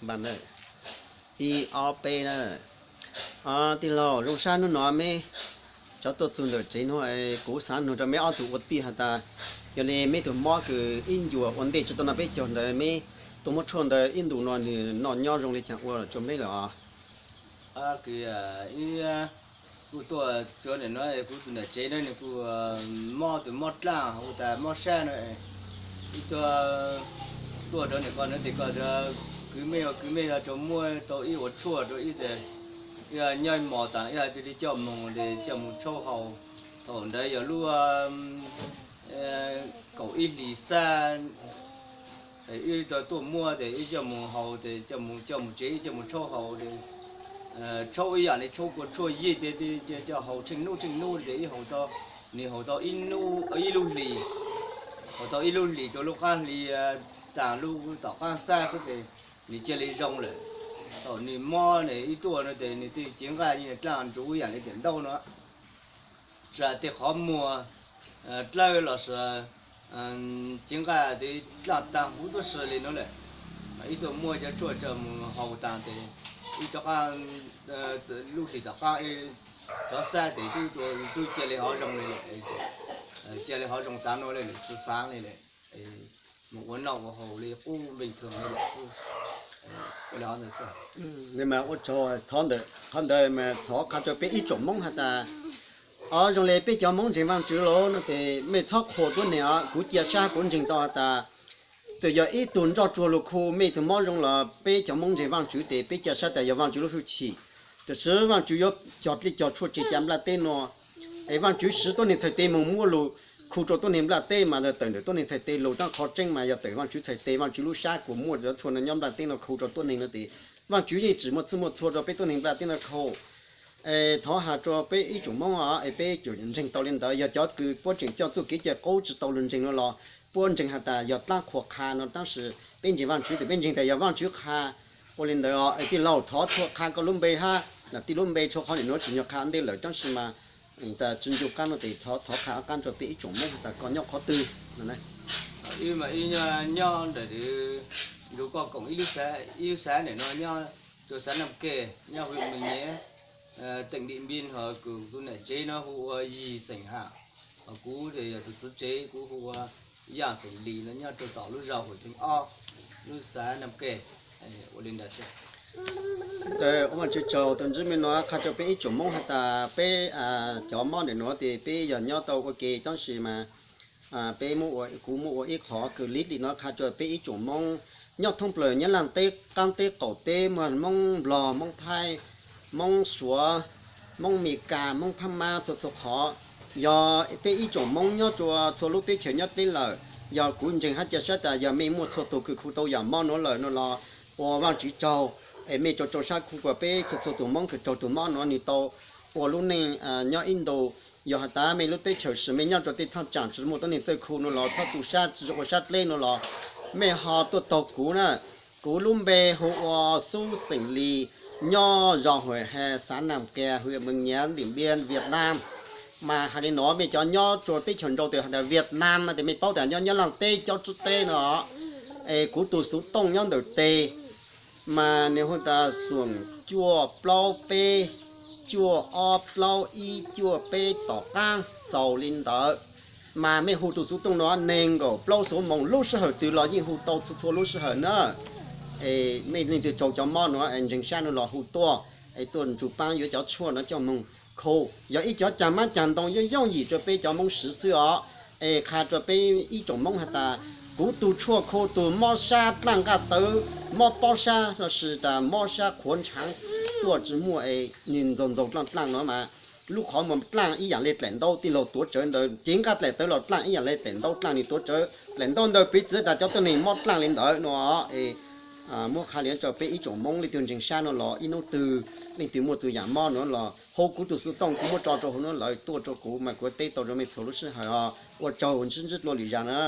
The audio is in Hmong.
Npaj na, ib ob peb na. Tij laug Zoo Sab, hnub no meb cov tuaj txug ntawm tsev no, kuv xav nug rau meb ob tug ua tij has tas, yog li meb tug mob kws ib ncua ua ntej tsi tau noj peb caug ntawd, meb tuaj muab tshuaj ntawd ib ntus no nwg noj nyob zoo li caag ua rua meb lawm os? Kws ib, kuv tuaj tsuav nim no kuv tus nam tsev na nws kuj mob tus mob dlaaj hu tas mob sab no, ib tuaj, tuaj rau nim ko na tes ko kwv mej ua kwv mej yog rua muab tau ib ua tshuaj rau ib, nyob mos taag ib hais tias li coj moog tes coj moog tshaub haus. Thaum ntawd yog lub kaum ib hlis xab, ib tau tuaj muab tes ib coj moog haus tes coj moog, coj moog tsev ib coj moog tshaub haus tes tshaub ib yaam li tshaub kua tshuaj yig tes coj haus tsheej nub tsheej nub tes ib haus tau, nwg haus tau ib lub hlis, haus tau ib lub hlis rua lub qaab hli taag lub tom qaab xab xwb tes nwg cia li zoo lawm. Thaum nwg mob nwg ib tuaj no tes nwg tej cev nqaj dlaaj ntsuv yaam li tiam ntaub no, tsa tej qhov muag dlawb los sis cev nqaj tes dlaaj taag huv tuab si li no lawm. Ib tuaj muab cov tshuaj tso mus haus taag tes ib, lub hlis tom qaab cov xab tes tub cia li hov zoo li lawm, cia li hov zoo tav no lawm, tsi faav li lawm, mus ua noj ua haus li qub npeej thwg li lawm xwb. Ua li ntawd xwb. Ua tsaug, qhov ntawd mas thov qha rua peb ib tsoom Moob has tas, o zoo li peb cov Moob ntseeg Vaajtswv lawm no tes mej txhob qhuas tuab neeg os. Kuv cia sab kuv ntseeg tau has tas, txawm yog ib tug ntsoj tsuag lug khu mej tug mob zoo los peb cov Moob ntseeg Vaajtswv tes peb cia sab tas yog Vaajtswv lub hwj chim. Tiam sis Vaajtswv yuav cog dlej cog tshuaj tsim ca nplaj teb no, es Vaajtswv siv tuab neeg txhais tes moog muab lug khu rua tuab neeg nplaj teb mas tawm ntawm tuab neeg txhais tes lug, tab qhov tseeb mas yog tawm Vaajtswv txhais tes. Vaajtswv lub sab kuas muaj cov tshuaj no nyob nplaj teb no khu rua tuab neeg no tes Vaajtswv yeej tsim muaj txhij muaj txhua rua peb tuab neeg nplaj teb no khu. Es thov has rua peb ib tsoom Moob os, es peb tsuas ntseeg tau li ntawd. Yog cov kws puab tseem coj txuj kev cai qub tsi tau lug ntseeg no los puab ntseeg has tas yog dlaab qhuas qha no, tab sis peb ntseeg Vaajtswv tes peb ntseeg tas yog Vaajtswv qha. Ua li ntawd os, es tij laug thov tshuaj qha koj lub npe hab nam tij lub npe, tshuaj qhov nim nuav tsim nyog qha ntej lawm, tab sis mas tas tsi ncu qaab no tes thov qha ob qaab rua peb ib tsoom Moob has tas koj nyob qhov twg no. Wb mas wb nyob ntawm, nrug koj koom ib lub xav nim no nyob rua xav Nam Kej nyob hwj Meej Nyiav, teem Dim Npin, ho kuv nam tsev no hu ua Yig xeem Ham, ho kuv tes yog tus txiv tsev kuv hu ua Yaj xeem Lis no nyob rua tom lub zog Huj Theej ob, lub xav Nam Kej. Ua li ntawd xwb. Ua Vaajtswv tsaug, tau ntsib mej no qha rua peb ib tsoom Moob has tas peb cov mob nim nuav tes peb yog nyob tau ua ke tab sis mas peb, kuv muab ua ib qhov kws li li no qha rua peb ib tsoom Moob nyob thoob plawg Nyab Laaj teb, qaab teb qaum teb, muaj Moob Nplog, Moob Thaib, Moob Suav, Moob Mes Kas, Moob Phab Mab, txhua txhua qhov. Yog peb ib tsoom Moob nyob rua txhua lub teb chaws nyob dleb lawm, yog kuv ntseeg hab ca sab tas yog mej muaj txhua tug kws khu tau yaam mob nuav lawm no los ua Vaajtswv tsaug, es mej rau rau sab khu kuas peb txhua txhua tug Moob kws raug tug mob nuav nwg tau ua lub neej nyob ib ntus. Yog has tas mej lub teb chaws sis mej nyob rua tej thaaj tsaam tsi muaj tuab neeg txawj khu no los txhob tu sab tsi ua sab dleb no los mej ho tuaj taug kuv na. Kuv lub npe hu ua Xub xeem Lis, nyob zos Huj Has, xav Nam Kej, hwj Meej Nyiav, Dim Npia, Viaj Nam. Mas has li no mej cov nyob rua teb chaws nrau tes has tas Viaj Nam no tes mej paub tas nyob Nyab Laaj teb Cob Tswb teb no. Es kuv tug xuv tooj nyob ntawm teg, mas nwg hu tas xoom cuaj plaub peb, cuaj ob plaub ib cuaj peb tom qaab xaus li ntawd. Mas mej hu tug xuv tooj no neeg nkaum plaub xuv moos lub sij hawm twg los yeej hu tau txhua txhua lub sij hawm na. Es mej leej twg raug cov mob nuav es ntseeg sab no los hu tuaj, es tuaj nrug paab yuav cov tshuaj no coj moog khu. Yog ib cov caag mab caag ntoo yooj yooj yim rua peb cov Moob siv xwb os. Es qha rua peb ib tsoom Moob has tas kuv tug tshuaj khu tug mob sab dlaaj nqaj tawv, mob pob sab lossis tas mob sab qhuav ntshaav tuaj tsi muaj es nwg ntxaug ntxaug dlaaj dlaaj no mas lub qhov muag dlaaj ib yaam le dlaim ntaub, tij laug tuav rawv ntawd, cev nqaj dlaim tawv los dlaaj ib yaam le dlaim ntaub dlaaj, nwg tuav rawv dlaim ntaub ntawd piv txwv tas cov tuab neeg mob dlaaj li ntawd no. Es muab qha li rua peb ib tsoom Moob leej twg ntseeg sab no los ib nub twg leej twg muaj txug yaam mob no los hu kuv tug xuv tooj, kuv muab tso rua huv no lawm tuaj rua kuv mas kuv teb tau rua mej txhua lub sij hawm os. Ua tsaug, ntsib ntsib dlua lwm zag na.